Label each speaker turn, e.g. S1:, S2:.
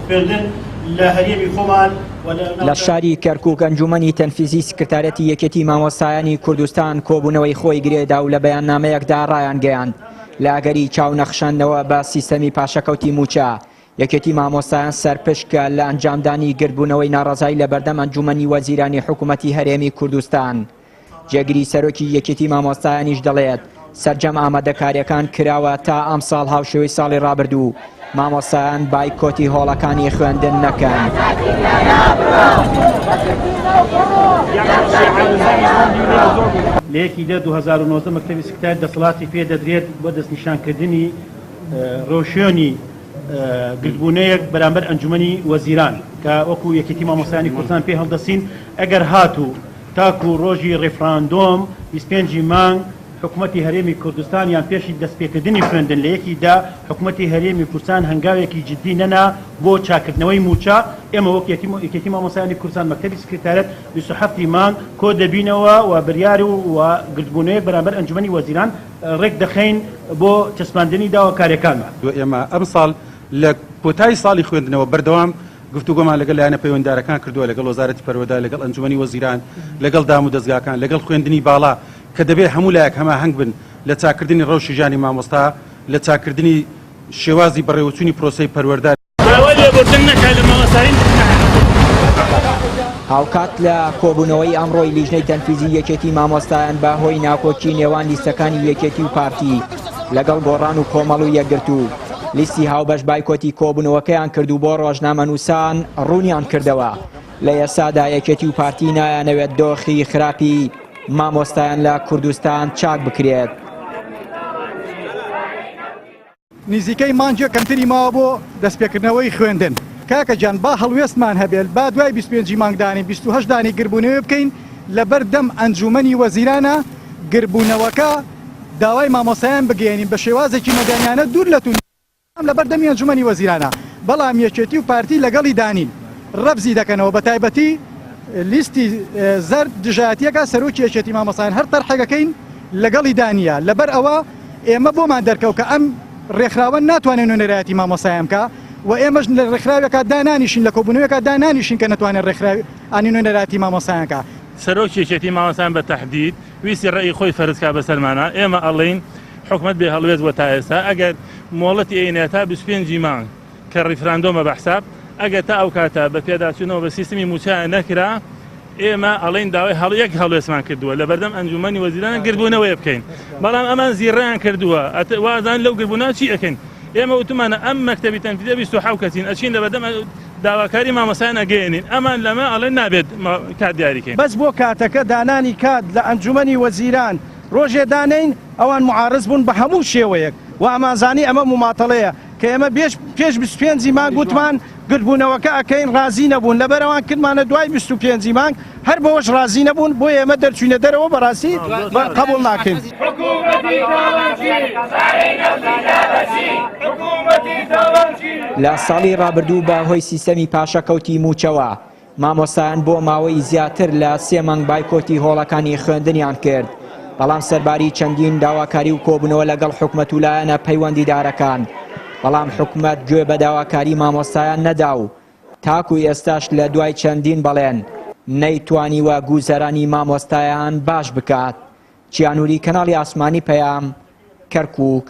S1: خوێندن لە هەرێمی خۆمان و لە
S2: لە شاری کەرکوک ئەنجومەنی تەنفیزی سکرتارەتی یەکێتی مامۆستایانی کوردستان کۆبوونەوەی خۆی گرێدا و لە بەیاننامەیەکدا ڕایانگەیاند لە ئەگەری چاونەخشاندنەوە بە سیستەمی پاشەکەوتی مووچە یەکێتی مامۆستایان سەرپشکە لە ئەنجامدانی گردبوونەوەی ناڕەزایی لە بەردەم ئەنجومەنی وەزیرانی حکوومەتی هەرێمی کوردستان. جێگری سەرۆکی یەکێتی مامۆستایانیش دەڵێت، سەرجەم ئامادەکارییەکان کراوە تا ئەمساڵ هاوشێوەی ساڵی ڕابردوو مامۆستایان بایکۆتی هۆڵەکانی خوێندن نەکەن.
S1: لە یەکی دە 2019 مەکتەبی سکرتاری دەسەڵاتی پێ دەدرێت بۆ دەستنیشانکردنی ڕێوشوێنی گردبوونەیەک بەرامبەر ئەنجومەنی وەزیران کە وەکو یەکێتی مامۆستایانی کوردستان پێی هەڵدەستین ئەگەر هاتوو تاکو ڕۆژی ڕیفراندۆم 25 ی مانگ حکومەتی هەرێمی کوردستان یان پێشی دەستپێکردنی خوێندن لە یەکی دە حکومەتی هەرێمی کوردستان هەنگاوێکی جدی نەنا بۆ چاکردنەوەی مووچە ئێمە وەک یەکێتی مامۆستایانی کوردستان مەکتەبی سکرتاریەت 27 ی مانگ کۆدەبینەوە و بریار و گردبوونەوەیەک بەرامبەر ئەنجومەنی وەزیران ڕێک دەخەین بۆ چەسپاندنی داواکاریەکانمان.
S3: ئێمە ئەمساڵ لە کۆتایی ساڵی خوێندنەوە بەردەوام گفتوگۆمان لەگەڵ لایەنە پەیوەندیدارەکان کردووە، لەگەڵ وەزارەتی پەروەردە، لەگەڵ ئەنجومەنی وەزیران، لەگەڵ دامودەزگاکان، لەگەڵ خوێندنی باڵا کە دەبێت هەموو لایەک هەماهەنگ بن لە چاککردنی ڕەوشی ژیانی مامۆستا، لە چاککردنی شێوازی بەڕێوەچوونی پرۆسەی پەروەردە.
S4: داوای لێبوردن نەکا لە مامۆستایان.
S2: هاوکات لە کۆبوونەوەی ئەمڕۆی لیژنەی تەنفیزی یەکێتی مامۆستایان بە هۆی ناکۆکی نێوان لیستەکانی یەکێتی و پارتی لەگەڵ گۆڕان و کۆمەڵ و یەکگرتوو لیستی هاوبەش بایکۆتی کۆبوونەوەکەیان کرد و بۆ ڕۆژنامەنووسان ڕوونیان کردەوە لە ئێستادا یەکێتی و پارتی نایانەوێت دۆخی خراپی مامۆستایان لە کوردستان چاک بکرێت.
S5: نزیکەی مانگێک کەمتری ماوە بۆ دەستپێکردنەوەی خوێندن. کاکە گیان با هەڵوێستمان هەبێت، با دوای 25 ی مانگ دانین 28 دانی گربوونەوە بکەین لەبەر دەم ئەنجوومەنی وەزیرانە گربوونەوەکە داوای مامۆستایان بگەیەنین بە شێوازێکی مەدەنیانە دوور لە توند لەبەر دەمی ئەنجوومەنی وەزیرانە بەڵام یەکێتی و پارتی لەگەڵی دانین رەفزی دەکەنەوە بە تایبەتی لیستی زەرد دژایەتیەکە سەرۆکی یەکێتی مامۆستایان هەر تەرحێکەکەین لەگەڵی دانیە لەبەر ئەوە ئێمە بۆمان دەرکەوت کە ئەم ڕێکخراوە ناتوانێت نوێنەرایەتی مامۆستایان بکا و ئێمەش لە ڕێکخراوێکا دانانیشین لە کۆبوونەوەیەکا دانانیشین کە نەتوانێت ڕێکخراوی ئانی نوێنەرایەتی مامۆستایان کا.
S4: سەرۆکی یەکێتی مامۆستایان بە تەحدید ویستی ڕەئی خۆی فەرز کا بەسەرمانا، ئێمە ئەڵێین حکومەت بێ هەڵوێست بووە تا ئێستا، ئەگەر مۆڵەتی ئەینێ تا 25 ی مانگ کە ڕیفراندۆمە بە حساب، ئەگەر تا ئەو کاتە بە پێداچوونەوە بە سیستمی مووچە نەکرا، ئێمە ئەڵێین داوای هەڵ یەک هەڵوێستمان کردووە لەبەردەم ئەنجومەنی وەزیران گردبوونەوەیە بکەین، بەڵام ئەمان زیڕەیان کردووە وازان لەو گردبوونەوە چی ئەکەین؟ ئێمە وتومانە ئەم مەکتەبی تەنفیزیە 27 کەسین ئەچین لەبەردەم داواکاری مامۆستایان ئەگەیەنین، ئەمان لەمە ئەڵێن نابێت کات دیاریکەین.
S5: بەس بۆ کاتەکە دانانی کات لە ئەنجومەنی وەزیران ڕۆژێ دانێین، ئەوان معارز بوون بە هەموو شێوەیەک و ئەمانزانی ئەمە موماتەڵەیە کە ئێمە پێش 25 ی مانگ وتمان گردبوونەوەکە ئەکەین ڕازی نەبوون لەبەر ئەوان کردمانە دوای 25 ی مانگ هەر بەوەش ڕازی نەبوون بۆیە ئێمە دەرچوینە دەرەوە بەڕاستی قبوڵ ناکەین.
S2: لە ساڵی ڕابردوو بە هۆی سیستەمی پاشەکەوتی مووچەوە مامۆستایان بۆ ماوەی زیاتر لە سێ مانگ بایکۆتی هۆڵەکانی خوێندنیان کرد، بەڵام سەرباری چەندین داواکاری و کۆبوونەوە لەگەڵ حکومەت و لایەنە پەیوەندیدارەکان، بەڵام حکومەت گوێ بە داواکاری مامۆستایان نەدا و تاکو ئێستاش لە دوای چەندین بەڵێن نەیتوانیوە گوزەرانی مامۆستایان باش بکات. چیانوری کەناڵی ئاسمانی پەیام، کەرکوک.